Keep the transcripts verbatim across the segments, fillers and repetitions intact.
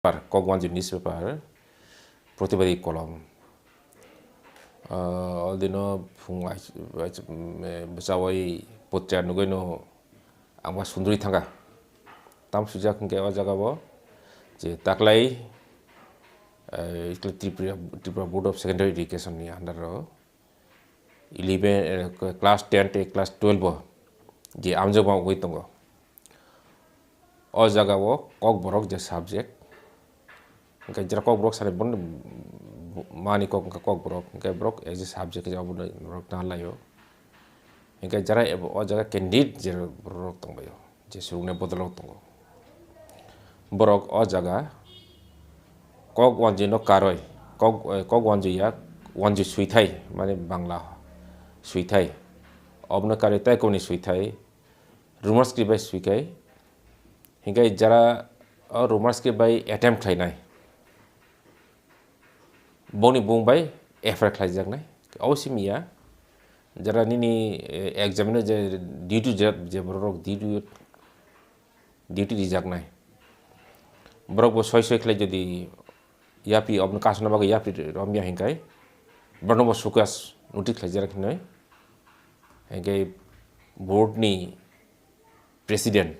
Kokwanjwi newspaper, Protibadi Kolom. Ah, o dino phung ais-, ais-, mm, eh, bwchawai potra nugwino ang ba sunduri thangkha. Tam swijak hwnkhe o jaga o je taklai, eh, Tripura, Tripura Board of Secondary Education ni under o eleven, eh, class ten tei class twelve o je amjokma wngwi tongo. O jaga o Kokborok je subject, hwnkhe jera Kokborok sani bono mani kok hwnkhe Kokborok, hwnkhe borok as a subject khe obono norok na laio. Hwnkhe jera ebo o jaga candidate je borok tongbaio, je surungnai bodolrok tongo. Borok o jaga Kokwanjwi no karwi, kok, eh, Kokwanjwi ya, wanjwi swithai, mane Bangla swithai. Obono karwi tei kokni swithai, Roman script bai swikhai, hwnkhe jara o Roman script bai attempt khlainai, boni bung bai F I R khlaijaknai. Abo simi ya, jara nini, eh, examine je duty je, je borok duty, duty rijaknai. Borok bo soi soi khlai jodi yapri, obono kasuna bagwi yapri romya hwnkhe, borokno bo sukas notice khlaijak hinwi. Hwnkhe board ni president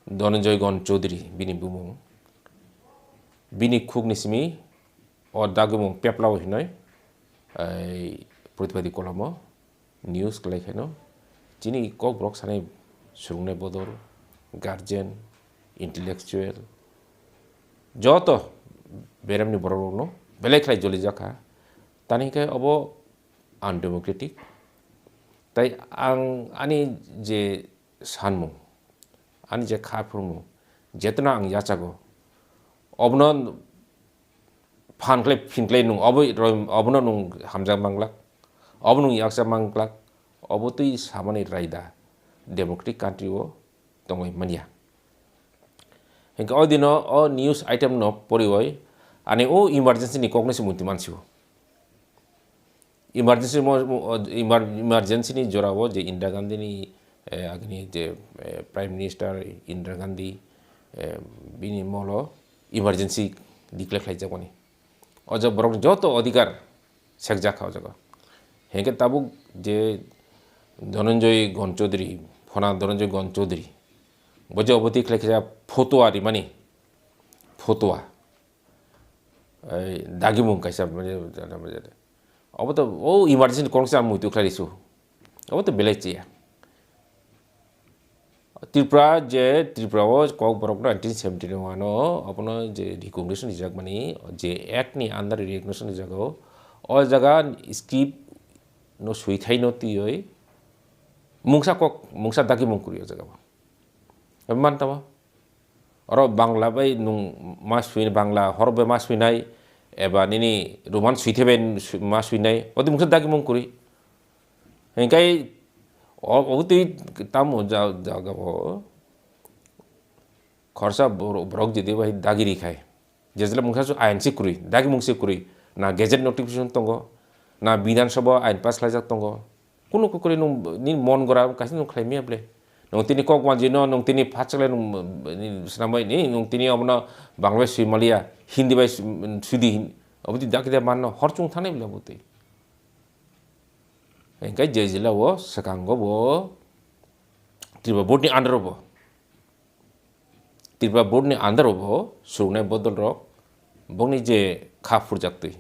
Dhananjay Gon Chaudhary bini bumung, bini khukni simi o dagimung peplao hinwi, ai, Protibadi Kolomo news kwlai khaino, chini Kokborok sanai surungnai bodol, guardian, intellectual, joto beremni borok rokno belai khlai jolijak kha. Tani hwnkhe obo undemocratic. Tai ang ani je sanmung, ani je kha phurmung, jeto no ang yachago, obono phan khlai phin khlai nung obo roi-, obono nung hamjak manglak, obo nung yakcha manglak, obo twi samani raida democratic country o tongwi manya. Hwnkhe o dino o news item no poriwi ani o emergency ni kokno se muitu mansigo. Emergency mo, mo, emer-, emergency ni jora o je Indira Gandhi ni, eh, agini je, eh, Prime Minister Indira Gandhi, eh, bini molo emergency declare khlaijakmani. O jaga borok joto adhikar sekjak kha o jaga. Hwnkhe tabuk je Dhananjay Gon Chaudhary, phona Dhananjay Gon Chaudhary, bo je obo twi khlai khe photwa rimani, photwa, ei, dagimung kaisa, obo to o emergency ni kokno se ang muitu khlai risu, obo to belai chaya. Tripura je, Tripura o Kokborok nineteen seventy one o abono je recognition rijak mani, je act ni under recognition rijak o, o jaga script no swithai no twiwi mungsa kok, mungsa dagimung kwrwi o jaga o. Mantama. Oro Bangla bai nung ma swinai, Bangla hor bai ma swinai, eba nini Roman swithai bai swi-, ma swinai, odi mungsa dagimung kwrwi. Hingkai o, o twi tamo ja-, jaga o khorsa bor-, borok jodi bai dagi ri khai. Jejla mungsa su ain se kwrwi, dagimung se kwrwi. Na gazette notification tongo, na Bidhan Sabha ain pass khlaijak tongo. Kunu kwkrwi nung ni mon gora kaisa nung khlai maya ble. Nung tini kok wanjwi no, nung tini phatsa khlai nung, ni swnamwi ni, nung tini obono Bangla bai swi maliya, Hindi bai swi, swi di hin. Obo twi dakti da manno, hor chung thanai ble obo twi. Hingkai je jila o swkango bo Tripura board ni under o bo. Tripura board ni under o bo surungnai bodol rok bokni je kha phurjak twi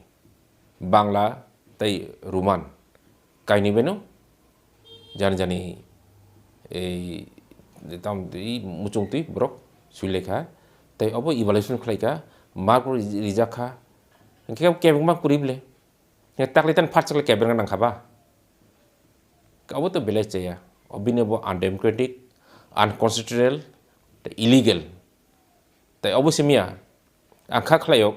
Bangla tei Roman kainwi beno jani jani ei tam twi muchung twi borok swi lekha tei obo evaluation khlai kha mark rok rijak kha hingke kebengma kwrwi ble. Hingke taklitan phatsa kle kebengna nangkha ba? Obo to belai chaya. Obini bo undemocratic, unconstitutional, tei illegal. Tei obo simiya, ang kha khlaiyok,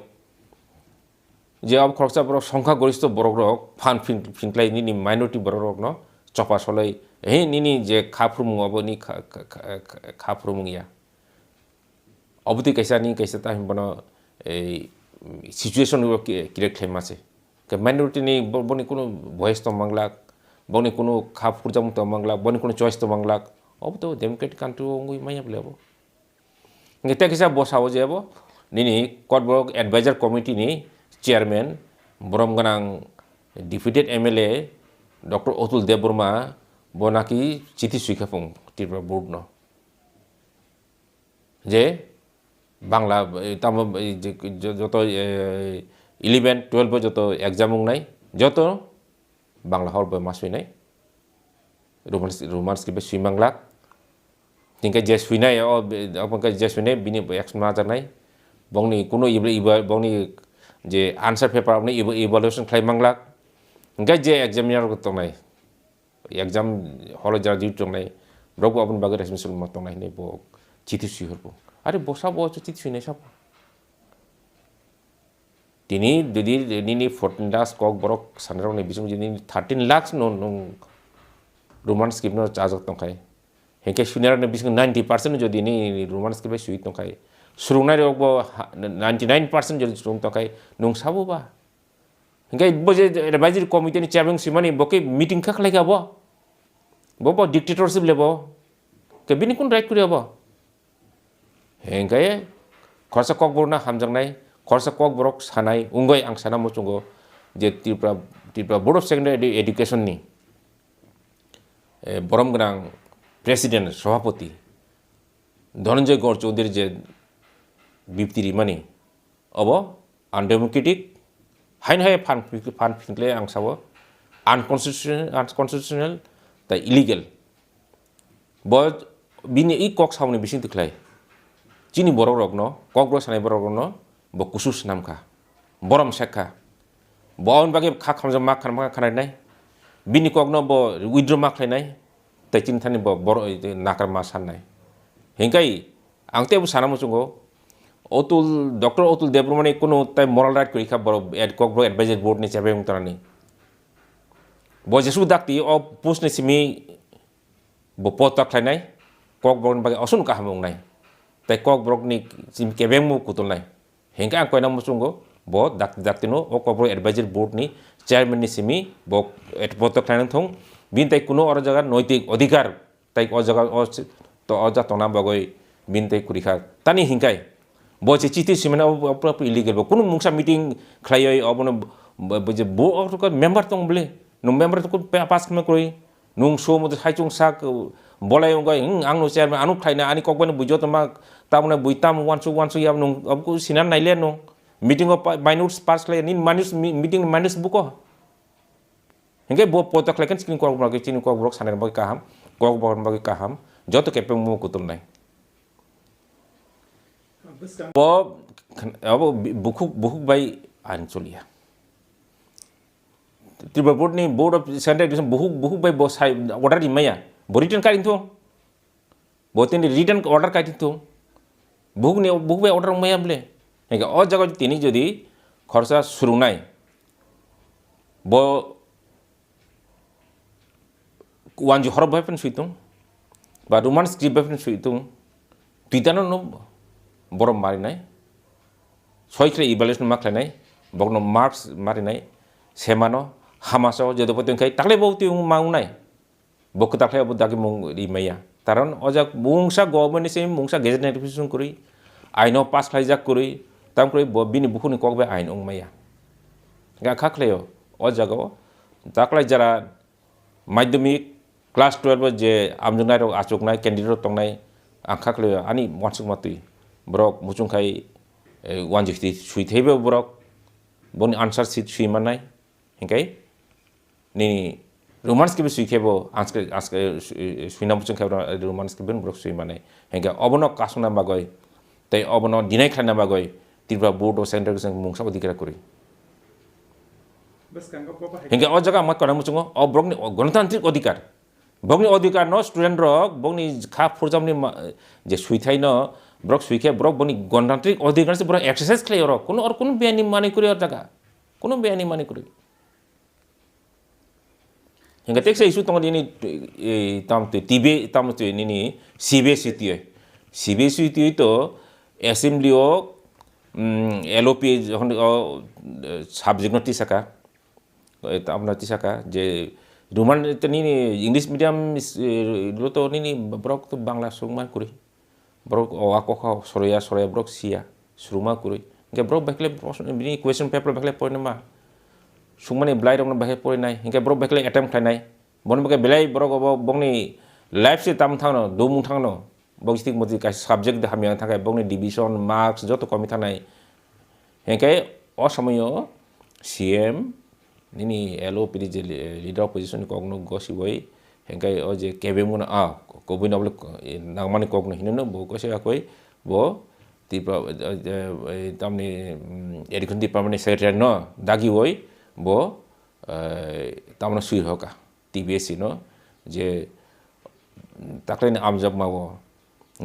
je obo khoroksa borok songkha goristo borok rok, phan phin, phinklai nini minority borok rokno chopa solai, he nini je kha phurmung obo ni kha, kha, kha, kha, kha phurmung ya. Obo twi kaisa ni kaisa ta hinbono ei situation o ki-, create khlai ma se. Ke minority ni bo-, boni kunu voice tong manglak, boni kunu kha phurjakmung tong manglak, boni kunu choice tong manglak. Obo to democratic country o wngwi manya bole obo. Nge te kisa bo sao je bo, nini Kokborok Advisor Committee ni chairman, borom gwnang Deputy M L A Doctor Atul Debbarma bo naki chithi suikha phung Tripura board no. Je Bangla, eh, tamo, eh, je, jo-, joto, eh, eleven, twelve bo joto exam wngnai, joto Bangla hor bo ma suinai. Roman, Roman script bai sui manglak. Hingke je suinai, o, be-, abo hingke je suinai, bini bo action ma jaknai. Bongni kuno ibo, ibo, bongni je answer paper aboni ibo, evaluation khlai manglak. Hingke je examiner rok tongnai. Exam hall o jara duty tongnai, borok bo aboni bagwi responsible ma tongnai hinwi bo chithi swi hor bo. Are bo sabo chithi swinai sabo. Tini jodi nini fourteen lakhs Kokborok sanirokni bisingo jodi nini thirteen lakhs no nwng Roman script no chajak tongkhai, hinkhe swinarokni bisingo ninety percent jodi nini Roman script bai swi tongkhai, swrwngnairok bo ha-, ninety nine percent jodi swrwng tongkhai, nwng sabo ba? Hinkhe bo je advisory committee ni chairman swimani bo khe meeting kha khlai kha bo? Bo bo dictatorship le bo? Ke bini kun right kuri abo? Hinkhe khorsa Kokborok no hamjaknai, khorsa Kokborok sanai, wngoi ang sana muchungo je Tripura, Tripura Board of Secondary Edu-, Education ni, eh, borom gwnang president, sohapoti Dhananjay Gor Chowdhury je bipti rimani, obo undemocratic, haino hai phan, phan phinkle ang sabo unconstitutional, unconstitutional, tei illegal. Bo bini i kok samani bising tikhlai. Chini borok rokno, Kokborok sanai borok rokno bo kusu swnam kha. Borom sek kha. Bo aboni bagwi kha khamjak ma khanma khanai nai. Bini kokno bo withdraw ma khlai nai. Tei chini thani bo borok nakar ma san nai. Hinkai Ang teibo sana muchungo, Atul, Doctor Atul Debbarmani kunu tai moral right kwrwi kha borok ad-, Kokborok Advisory Board ni chairman wng tanani. Bo jesu dakti o post ni simi bo potta khlainai, Kokborok ni bagwi aswk kaham wngnai. Tai Kokborok ni simi kebengmo kutulnai. Hinkhe ang koina muchungo, bo dakti dakti no o Kokborok Advisory Board ni chairman ni simi bo potta khlainai thung. Bini tai kunu oro jaga noitik adhikar Tai o jaga o si-, to o jaga tongna bagwi bini tei kwrwi kha. Tani hinkai bo se chithi simani abo, abo pura pura illegal bo. Kunu mungsa meeting khlaiwi obono bo, bo, bo je bo o member tong bole. Nung member tong pa-, pass khlai kwrwi. Nung so mo hai chung sak bolai wngoi, "Hmm, ang no chairman, ano khlaina, ani kok bai no bujo tongma, tamone bui tam wansuk wansuk ya nung abo sinan naile nung." Meeting o pa-, minutes pass khlai, nini minutes mi-, meeting minutes buko. Hinkhe bo poito khlai khe chini Kokborok, chini Kokborok sanai bagwi kaham, Kokborok bagwi kaham, joto khe pengmo kutulnai. Bo, abo bukhuk, bukhuk bai ain choliya. Tripura Board ni Board of Central Education bukhuk, bukhuk bai bo sai order rimaya. Bo written karing thung. Bo tini written order kai thung. Buhuk ni, buhuk bai order maya bole. Hingke o jaga tini jodi khorsa surungnai, bo wanji horop bai phan suitung, ba Roman script bai phan suitung, tuitano no borok marinai, soi khlai evaluation ma khlainai, bokno marks marinai, semano, hamaso, jodo poto wngkhai, taklai bo twi wng ma wngnai. Bo kwtal khlai abo dagimung ri maya. Karon o jak mungsa government ni simi mungsa gazette notification kwrwi, aino pass khlaijak kwrwi, tam kwrwi bo bini bukhukni kok bai ain wng maya. Ga kha khlaio, o jagao taklai jara madhyamik class twelve o je amjoknai rok achuknai candidate rok tongnai, ang kha khlaio ani uansukma twi. Borok muchung khai, eh, uanjwi sui thaibo borok, boni answer sheet sui mannai. Hinkhe nini Roman script sui khe bo, aske, aske, sui-, suina muchung khe Roman script ben borok sui mane. Hinkhe obono kasungna bagwi tei obono deny khlaina bagwi Tripura Board of Central Education mungsa odhikar kwrwi. Hinkhe o jaga ang ma kona muchungo, o borokni o gonotantrik odhikar. Borokni odhikar no student rok, borokni kha phurjamni ma-, je suithai no borok sui khe borok boni gonotantrik odhikar se borok exercise khlai oro. Kuno or kuno biyani manwi kwrwi o jaga. Kuno biyani manwi kwrwi. Hingke teksa issue tongo nini, eh, tam twi T B, tam twi nini C B S E twi. C B S E twi to assembly o, mm, L O P hon-, o, eh, subject no tisaka. Eh, tam no tisaka je Roman to nini English medium is, eh, lo to nini borok to Bangla sung man kuri. Borok o a kokha soroya, soroya borok siya. Surungma kwrwi. Hinkhe borok bai khlai proshno, bini question paper bai khlai porinai ma. Sungmani belai rokno bai khlai porinai. Hinkhe borok bai khlai attempt khlainai. Bono bagwi belai borok obo bongni life se tam thangno, dumung thangno. Bok jiti moti kaisa subject de hamya thangkhe bongni division, marks joto komi thangnai. Hinkhe o somoyo C M nini L O P D je li-, leader opposition ni kokno gosiwi, hinkhe o je kebengmano, ah, kubui no bole nangmani kokno hinwi no bo gosi yakwi bo Tripura, eh, eh, eh, tamni, mm, Education Department ni secretary no dagiwi bo, eh, tamno sui hoka. T P S C no je taklaini amjokmao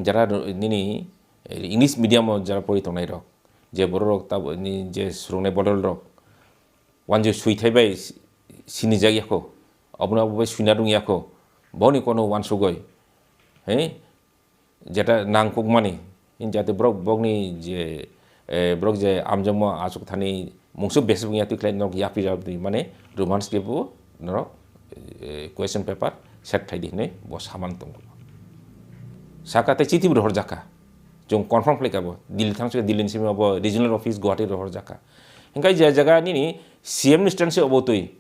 jara ro-, nini English medium o jara pori tongnai rok, je borok rok tabo ni je swrwngnai bodol rok wanjui swithai bai si-, sinijak yakho, obono abo bai swina rung yakho, boni kono wansugoi, he, jeta nangkukmani, jate borok bokni je, eh, borok je amjokmo achuk thani mungsu besibung ya twi khlai norok yapri rw di, mane Romance kebo norok, eh, question paper set khai di hinwi bo saman tongo. Saka tei chithi bo rohorjakha, chwng confirm khlai kha bo, Delhi thang saka Delhi ni simi abo regional office Guwahati rohorjakha. Hinkhe je jaga nini C M ni stand se obo twi,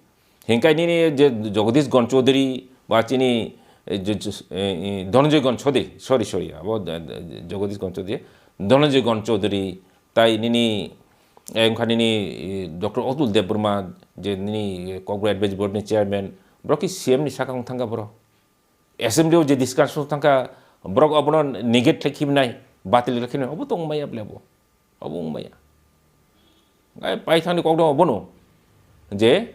Hinkhe nini je Jagadish Gon Chaudhary ba chini, eh, je, je, eh, eh, Dhananjay Gon Chaudhary, sorry, sorry, abo, eh, eh, Jagadish Gon Chaudhary, Dhananjay Gon Chaudhary, tai nini, eh, wngkha nini, eh, Doctor Atul Debbarma, je nini, eh, Kokborok Advisory Board ni chairman, borok ki C M ni saka wng thangkha borok. Assembly o je discussion thangkha, borok obono negate khlai khibnai, batil khlai khibnai, obo to wngmaya ble bo. Obo wngmaya. Ai, paithangni kokno obono je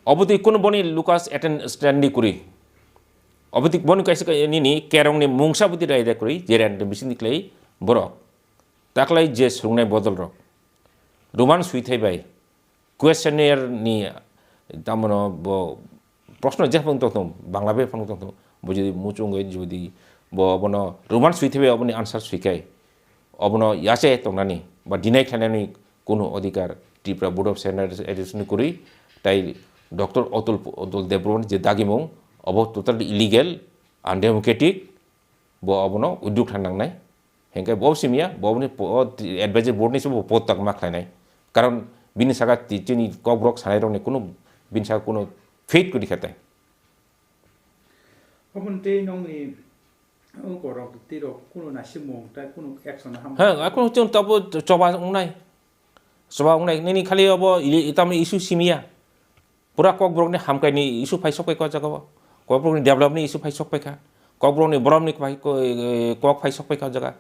obo twi kuno boni Lucas attend stand ni kwrwi. Obo twi boni kaisa ka-, nini kerongni mungsa bwtwi raida kwrwi, je rent bisingni kwlai borok. Taklai je swrwngnai bodol rok. Roman swithai bai. Questionnaire ni tamono bo proshno je phang tong tong, Bangla bai phang tong tong, bo jodi muchungwi jodi bo obono Roman swithai bai oboni answer swikai, obono yache tongnani ba deny khlainani kunu odhikar Tripura Board of Standards Education ni kwrwi, tai Doctor Atul, Atul Debbarma je dagimung, obo totally illegal, undemocratic, bo obono withdraw khlai nangnai. Hinkhe bo simiya, bo boni po-, o advisory board ni se bo pot tak ma khlainai. Karon bini saka ti-, chini kokborok sanai rokni kunu bini saka kunu faith kwrwi kha tai. Omo tei nongni o korok tei rok kunu nasimung tai kunu action ham. Ha, akunu chwng tabo choba wngnai. Choba wngnai nini khali obo ili-, itam issue simiya. Pura Kokborokni hamkaini issue phai sok paikha o jaga o. Kokborokni development ni issue phai sok paikha. Kokborokni boromni phai ko-, eh, kok phai sok paikha o jaga.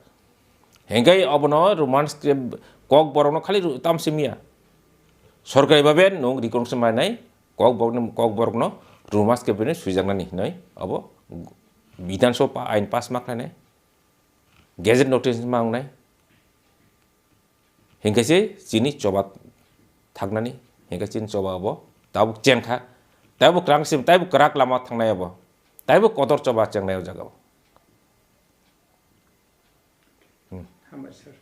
Hinkhe obono Roman script Kokborokno khali ru-, tam simiya. Sorkari babe nwng recognition manai Kokborokni, Kokborokno Roman script ni swijaknani hinwi obo Bidhan Sabha ain pass ma khlainai. Gazette notice ma wngnai. Hinkhe se chini choba thaknani, hinkhe chini choba abo tabuk chengkha, taibo kwrang sim, taibo kwrak lama thangnai abo, taibo kotor choba chengnai o jaga o. Hmm. Hambai sir.